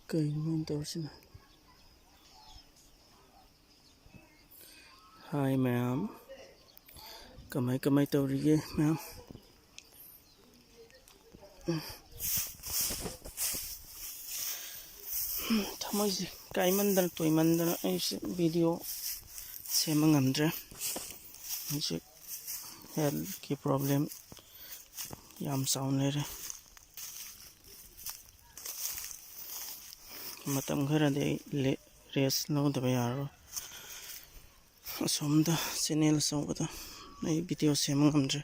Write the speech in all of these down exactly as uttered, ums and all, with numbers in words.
ꯀꯩꯅꯣ ꯃꯣꯏꯅ ꯇꯧꯔꯤꯁꯤꯅ? ꯍꯥꯏ ꯃꯌꯥꯝ, ꯀꯃꯥꯏ ꯀꯃꯥꯏ ꯇꯧꯔꯤꯒꯦ ꯃꯌꯥꯝ? ꯊꯃꯣꯏꯁꯦ ꯀꯥꯏꯃꯟꯗꯅ ꯇꯣꯏꯃꯟꯗꯅ ꯑꯩꯁꯦ ꯚꯤꯗꯤꯑꯣ ꯁꯦꯝꯕ ꯉꯝꯗ꯭ꯔꯦ꯫ ꯍꯧꯖꯤꯛ ꯍꯦꯜꯊꯀꯤ ꯄ꯭ꯔꯣꯕ꯭ꯂꯦꯝ ꯌꯥꯝ ꯆꯥꯎꯅ ꯂꯩꯔꯦ꯫ ꯃꯇꯝ ꯈꯔꯗꯤ ꯑꯩ ꯔꯦꯁ ꯂꯧꯗꯕ ꯌꯥꯔꯔꯣꯏ꯫ ꯑꯁꯣꯝꯗ ꯆꯦꯅꯦꯜ ꯑꯆꯧꯕꯗ ꯑꯩ ꯚꯤꯗꯤꯑꯣ ꯁꯦꯝꯕ ꯉꯝꯗ꯭ꯔꯦ꯫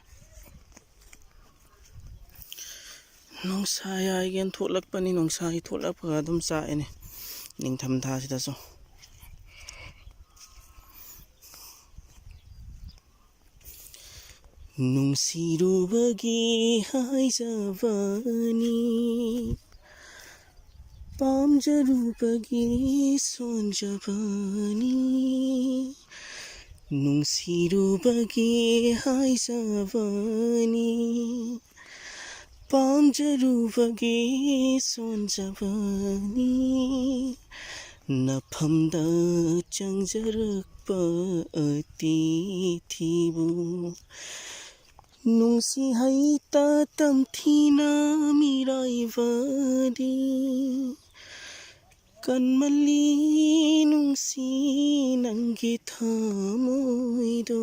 ꯅꯨꯡꯁꯥ ꯌꯥꯏꯒꯦꯅ ꯊꯣꯛꯂꯛꯄꯅꯤ, ꯅꯨꯡꯁꯥꯒꯤ ꯊꯣꯛꯂꯛꯄꯒ ꯑꯗꯨꯝ ꯆꯥꯛꯑꯦꯅꯦ ꯅꯤꯡꯊꯝꯊꯥꯁꯤꯗꯁꯨ꯫ ꯅꯨꯡꯁꯤꯔꯨꯕꯒꯤ ꯍꯥꯏꯖꯕꯅꯤ, ꯄꯥꯝꯖꯔꯨꯕꯒꯤ ꯁꯣꯟꯖꯕꯅꯤ꯫ ꯅꯨꯡꯁꯤꯔꯨꯕꯒꯤ ꯍꯥꯏꯖꯕꯅꯤ, ꯄꯥꯝꯖꯔꯨꯕꯒꯤ ꯁꯣꯟꯖꯕꯅꯤ꯫ ꯅꯐꯝꯗ ꯆꯪꯖꯔꯛꯄ ꯑꯇꯤꯊꯤꯕꯨ, ꯅꯨꯡꯁꯤ ꯍꯩꯇ ꯇꯝꯊꯤꯅ ꯃꯤꯔꯥꯏꯕꯗꯤ꯫ ꯀꯟꯃꯜꯂꯤ ꯅꯨꯡꯁꯤ ꯅꯪꯒꯤ ꯊꯃꯣꯏꯗꯣ꯫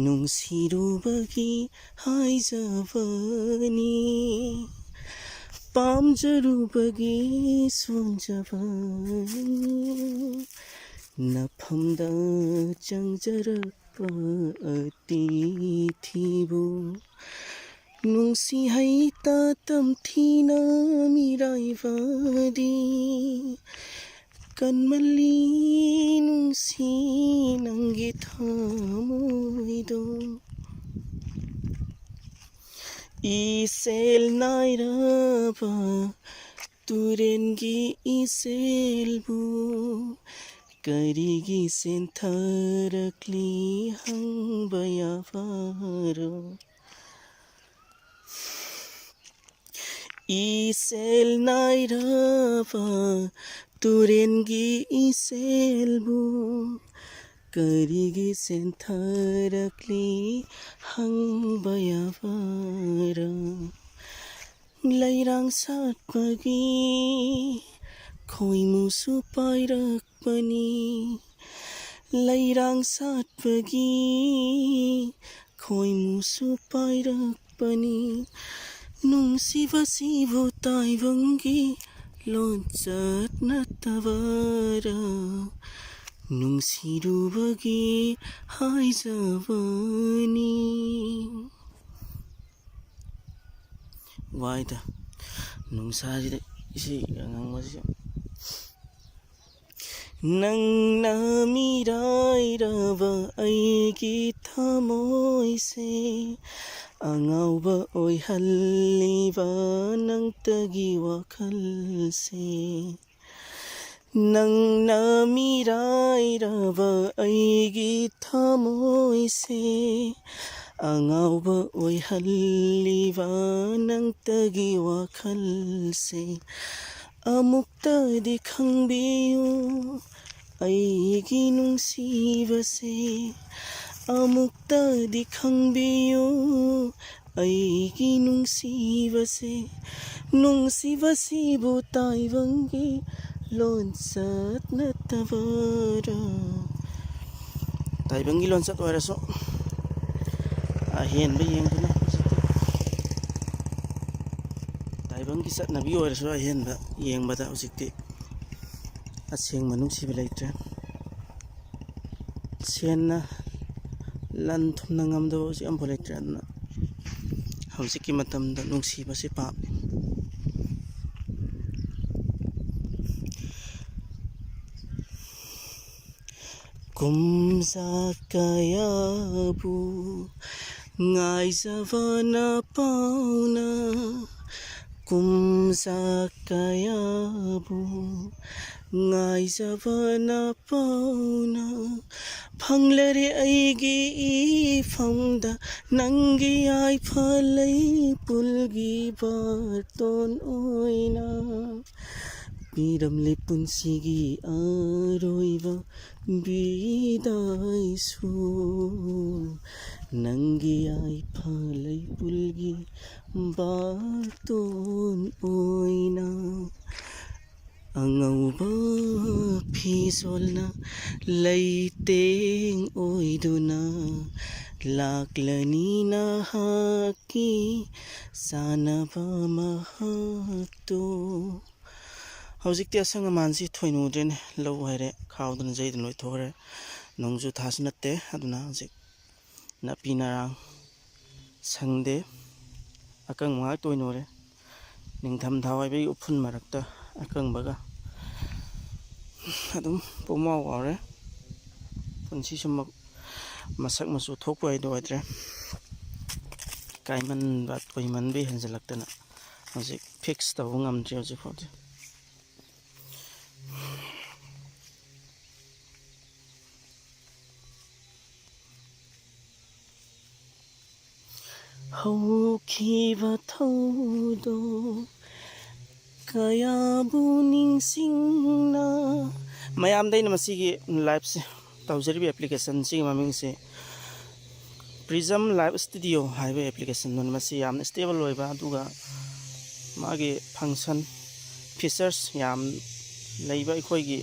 ꯅꯨꯡꯁꯤꯔꯨꯕꯒꯤ ꯍꯥꯏꯖꯕꯅꯤ, ꯄꯥꯝꯖꯔꯨꯕꯒꯤ ꯁꯣꯟꯖꯕꯅꯤ꯫ ꯅꯐꯝꯗ ꯆꯪꯖꯔꯛꯄ ꯑꯇꯤꯊꯤꯕꯨ, ꯅꯨꯡꯁꯤ ꯍꯩꯇ ꯇꯝꯊꯤꯅ ꯃꯤꯔꯥꯏꯕꯗꯤ꯫ ꯀꯟꯃꯜꯂꯤ ꯅꯨꯡꯁꯤ ꯅꯪꯒꯤ ꯊꯃꯣꯏꯗꯣ꯫ ꯏꯁꯦꯜ ꯅꯥꯏꯔꯕ ꯇꯨꯔꯦꯟꯒꯤ ꯏꯁꯦꯜꯕꯨ ꯀꯔꯤꯒꯤ ꯆꯦꯟꯊꯔꯛꯂꯤ ꯍꯪꯕ ꯌꯥꯕꯔꯣ? ꯏꯁꯦꯜ ꯅꯥꯏꯔꯕ ꯇꯨꯔꯦꯟꯒꯤ ꯏꯁꯦꯜꯕꯨ ꯀꯔꯤꯒꯤ ꯆꯦꯟꯊꯔꯛꯂꯤ ꯍꯪꯕ ꯌꯥꯕꯔ? ꯂꯩꯔꯥꯡ ꯁꯥꯠꯄꯒꯤ ꯈꯣꯏꯃꯨꯁꯨ ꯄꯥꯏꯔꯛꯄꯅꯤ꯫ ꯂꯩꯔꯥꯡ ꯁꯥꯠꯄꯒꯤ ꯈꯣꯏꯃꯨꯁꯨ ꯄꯥꯏꯔꯛꯄꯅꯤ꯫ ꯅꯨꯡꯁꯤꯕꯁꯤꯕꯨ ꯇꯥꯏꯕꯪꯒꯤ ꯂꯣꯟꯆꯠ ꯅꯠꯇꯕꯔ? ꯅꯨꯡꯁꯤꯔꯨꯕꯒꯤ ꯍꯥꯏꯖꯕꯅꯤ꯫ ꯋꯥꯏꯗ ꯅꯨꯡꯁꯥꯁꯤꯗ ꯏꯁꯩ ꯉꯪꯕꯁꯤ꯫ ꯅꯪꯅ ꯃꯤꯔꯥꯏꯔꯕ ꯑꯩꯒꯤ ꯊꯃꯣꯏꯁꯦ ꯑꯉꯥꯎꯕ ꯑꯣꯏꯍꯜꯂꯤꯕ ꯅꯪꯇꯒꯤ ꯋꯥꯈꯜꯁꯦ꯫ ꯅꯪꯅ ꯃꯤꯔꯥꯏꯔꯕ ꯑꯩꯒꯤ ꯊꯃꯣꯏꯁꯦ ꯑꯉꯥꯎꯕ ꯑꯣꯏꯍꯜꯂꯤꯕ ꯅꯪꯇꯒꯤ ꯋꯥꯈꯜꯁꯦ ꯑꯃꯨꯛꯇꯗꯤ ꯈꯪꯕꯤꯌꯨ꯫ ꯑꯩꯒꯤ ꯅꯨꯡꯁꯤꯕꯁꯦ ꯑꯃꯨꯛꯇꯗꯤ ꯈꯪꯕꯤꯌꯨ꯫ ꯑꯩꯒꯤ ꯅꯨꯡꯁꯤꯕꯁꯦ ꯅꯨꯡꯁꯤꯕꯁꯤꯕꯨ ꯇꯥꯏꯕꯪꯒꯤ ꯂꯣꯟꯆꯠ ꯅꯠꯇꯕꯔ? ꯇꯥꯏꯕꯪꯒꯤ ꯂꯣꯟꯆꯠ ꯑꯣꯏꯔꯁꯨ ꯑꯍꯦꯟꯕ ꯌꯦꯡꯗꯨꯅ ꯍꯧꯖꯤꯛꯇꯤ ꯇꯥꯏꯕꯪꯒꯤ ꯆꯠꯅꯕꯤ ꯑꯣꯏꯔꯁꯨ ꯑꯍꯦꯟꯕ ꯌꯦꯡꯕꯗ ꯍꯧꯖꯤꯛꯇꯤ ꯑꯁꯦꯡꯕ ꯅꯨꯡꯁꯤꯕ ꯂꯩꯇ꯭ꯔꯦ꯫ ꯁꯦꯟꯅ ꯂꯟ ꯊꯨꯝꯅ ꯉꯝꯗꯕ ꯍꯧꯖꯤꯛ ꯑꯃꯐꯥꯎ ꯂꯩꯇ꯭ꯔꯦ꯫ ꯑꯗꯨꯅ ꯍꯧꯖꯤꯛꯀꯤ ꯃꯇꯝꯗ ꯅꯨꯡꯁꯤꯕꯁꯤ ꯄꯥꯞꯅꯤ꯫ ꯀꯨꯝꯖꯥ ꯀꯌꯥꯕꯨ ꯉꯥꯏꯖꯕꯅ ꯄꯥꯎꯅ, ꯀꯨꯝꯖꯥ ꯀꯌꯥꯕꯨ ꯉꯥꯏꯖꯕꯅ ꯄꯥꯎꯅ ꯐꯪꯂꯔꯦ ꯑꯩꯒꯤ ꯏꯐꯝꯗ, ꯅꯪꯒꯤ ꯌꯥꯏꯐ ꯂꯩꯄꯨꯜꯒꯤ ꯕꯥꯔꯇꯣꯟ ꯑꯣꯏꯅ꯫ ꯄꯤꯔꯝꯂꯦ ꯄꯨꯟꯁꯤꯒꯤ ꯑꯔꯣꯏꯕ ꯕꯤꯗꯥꯏꯁꯨ, ꯅꯪꯒꯤ ꯌꯥꯏꯐ ꯂꯩꯄꯨꯜꯒꯤ ꯕꯥꯔꯇꯣꯟ ꯑꯣꯏꯅ꯫ ꯑꯉꯧꯕ ꯐꯤꯖꯣꯜꯅ ꯂꯩꯇꯦꯡ ꯑꯣꯏꯗꯨꯅ ꯂꯥꯛꯂꯅꯤ ꯅꯍꯥꯛꯀꯤ ꯆꯥꯅꯕ ꯃꯍꯥꯛꯇꯨ꯫ ꯍꯧꯖꯤꯛꯇꯤ ꯑꯁꯪ ꯑꯃꯥꯟꯁꯤ ꯊꯣꯏꯅꯨꯗ꯭ꯔꯦꯅꯦ, ꯂꯧ ꯍꯥꯏꯔꯦ ꯈꯥꯎꯗꯅ ꯌꯩꯗꯅ ꯂꯣꯏꯊꯣꯛꯈ꯭ꯔꯦ꯫ ꯅꯣꯡꯖꯨ ꯊꯥꯁꯨ ꯅꯠꯇꯦ, ꯑꯗꯨꯅ ꯍꯧꯖꯤꯛ ꯅꯥꯄꯤ ꯅꯔꯥꯡ ꯁꯪꯗꯦ, ꯑꯀꯪꯕ ꯉꯥꯛꯇ ꯑꯣꯏꯅ ꯎꯔꯦ꯫ ꯅꯤꯡꯊꯝꯊꯥ ꯑꯣꯏꯕꯒꯤ ꯎꯐꯨꯜ ꯃꯔꯛꯇ ꯑꯀꯪꯕꯒ ꯑꯗꯨꯝ ꯄꯨꯡꯋꯥꯎ ꯋꯥꯎꯔꯦ꯫ ꯄꯨꯟꯁꯤ ꯁꯨꯝ ꯃꯁꯛ ꯃꯆꯨ ꯊꯣꯛꯄ ꯍꯥꯏꯗꯨ ꯑꯣꯏꯗ꯭ꯔꯦ꯫ ꯀꯥꯏꯃꯟꯕ ꯀꯨꯏꯃꯟꯕꯤ ꯍꯦꯟꯖꯜꯂꯛꯇꯅ ꯍꯧꯖꯤꯛ ꯐꯤꯛꯁ ꯇꯧꯕ ꯉꯝꯗ꯭ꯔꯤ ꯍꯧꯖꯤꯛ ꯐꯥꯎꯗꯤ꯫ ꯍꯧꯈꯤꯕ ꯊꯧꯗꯣꯛ ꯀꯌꯥꯕꯨ ꯅꯤꯡꯁꯤꯡꯅ꯫ ꯃꯌꯥꯝꯗ ꯑꯩꯅ ꯃꯁꯤꯒꯤ ꯂꯥꯏꯞꯁꯦ ꯇꯧꯖꯔꯤꯕ ꯑꯦꯄ꯭ꯂꯤꯀꯦꯁꯟꯁꯤꯒꯤ ꯃꯃꯤꯡꯁꯦ ꯄ꯭ꯔꯤꯖꯝ ꯂꯥꯏꯞ ꯁ꯭ꯇꯨꯗꯤꯑꯣ ꯍꯥꯏꯕ ꯑꯦꯄ꯭ꯂꯤꯀꯦꯁꯟꯗꯨꯅꯤ꯫ ꯃꯁꯤ ꯌꯥꯝꯅ ꯁ꯭ꯇꯦꯕꯜ ꯑꯣꯏꯕ, ꯑꯗꯨꯒ ꯃꯥꯒꯤ ꯐꯪꯁꯟ ꯐꯤꯆꯔꯁ ꯌꯥꯝ ꯂꯩꯕ꯫ ꯑꯩꯈꯣꯏꯒꯤ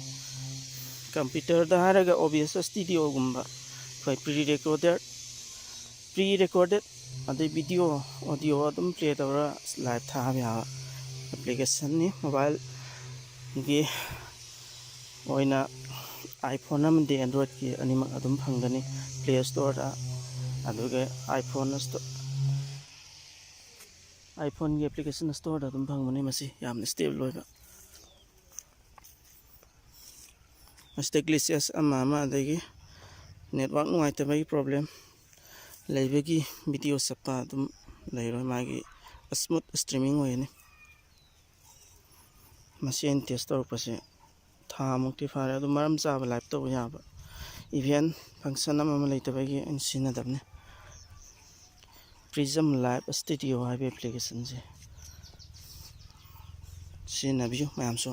ꯀꯝꯄ꯭ꯌꯨꯇꯔꯗ ꯍꯥꯏꯔꯒ ꯑꯣ ꯕꯤ ꯑꯦꯁ ꯁ꯭ꯇꯨꯗꯤꯑꯣꯒꯨꯝꯕ ꯑꯩꯈꯣꯏ ꯄ꯭ꯔꯤ ꯔꯦꯀꯣꯔꯗꯦꯠ ꯄ꯭ꯔꯤ ꯔꯦꯀꯣꯔꯗꯦꯠ ꯑꯗꯩ ꯚꯤꯗꯤꯑꯣ, ꯑꯣꯗꯤꯑꯣ ꯑꯗꯨꯝ ꯄ꯭ꯂꯦ ꯇꯧꯔ ꯂꯥꯏꯞ ꯊꯥꯕ ꯌꯥꯕ ꯑꯦꯄ꯭ꯂꯤꯀꯦꯁꯟꯅꯤ꯫ ꯃꯣꯕꯥꯏꯜꯒꯤ ꯑꯣꯏꯅ iPhone ꯑꯃꯗꯤ Androidꯀꯤ ꯑꯅꯤꯃꯛ ꯑꯗꯨꯝ ꯐꯪꯒꯅꯤ ꯄ꯭ꯂꯦ ꯁ꯭ꯇꯣꯔꯗ꯫ ꯑꯗꯨꯒ iPhone ꯁ꯭ꯇꯣ-, iPhoneꯒꯤ ꯑꯦꯄ꯭ꯂꯤꯀꯦꯁꯟ ꯁ꯭ꯇꯣꯔꯗ ꯑꯗꯨꯝ ꯐꯪꯕꯅꯤ꯫ ꯃꯁꯤ ꯌꯥꯝꯅ ꯁ꯭ꯇꯦꯕꯜ ꯑꯣꯏꯕ꯫ ꯃꯁꯤꯗ ꯒ꯭ꯂꯤꯆꯦꯁ ꯑꯃ ꯑꯃ, ꯑꯗꯒꯤ ꯅꯦꯠꯋꯥꯛ ꯅꯨꯡꯉꯥꯏꯇꯕꯒꯤ ꯄ꯭ꯔꯣꯕ꯭ꯂꯦꯝ ꯂꯩꯕꯒꯤ ꯚꯤꯗꯤꯑꯣ ꯆꯞꯄ ꯑꯗꯨꯝ ꯂꯩꯔꯣꯏ, ꯃꯥꯒꯤ ꯁ꯭ꯃꯨꯠ ꯁ꯭ꯇ꯭ꯔꯤꯃꯤꯡ ꯑꯣꯏꯒꯅꯤ꯫ ꯃꯁꯤ ꯑꯩꯅ ꯇꯦꯁ ꯇꯧꯔꯛꯄꯁꯦ ꯊꯥꯃꯨꯛꯇꯤ ꯐꯥꯔꯦ꯫ ꯑꯗꯨ ꯃꯔꯝ ꯆꯥꯕ live ꯇꯧꯕ ꯌꯥꯕ event function ꯑꯃ ꯑꯃ ꯂꯩꯇꯕꯒꯤ ꯑꯩꯅ ꯁꯤꯖꯤꯟꯅꯗꯕꯅꯤ꯫ Prism Live Studio ꯍꯥꯏꯕ applicationꯁꯦ ꯁꯤꯖꯤꯟꯅꯕꯤꯌꯨ ꯃꯌꯥꯝꯁꯨ꯫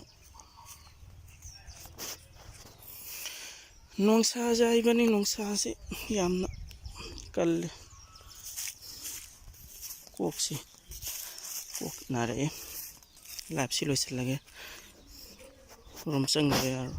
ꯅꯨꯡꯁꯥ ꯌꯥꯏꯕꯅꯤ, ꯅꯨꯡꯁꯥꯁꯤ ꯌꯥꯝꯅ ꯀꯜꯂꯤ꯫ ꯀꯣꯛꯁꯤ ꯀꯣꯛ ꯅꯥꯔꯛꯑꯦ꯫ Liveꯁꯤ ꯂꯣꯏꯁꯤꯜꯂꯒꯦ꯫ Room ꯆꯪꯗꯕ ꯌꯥꯔꯣꯏ꯫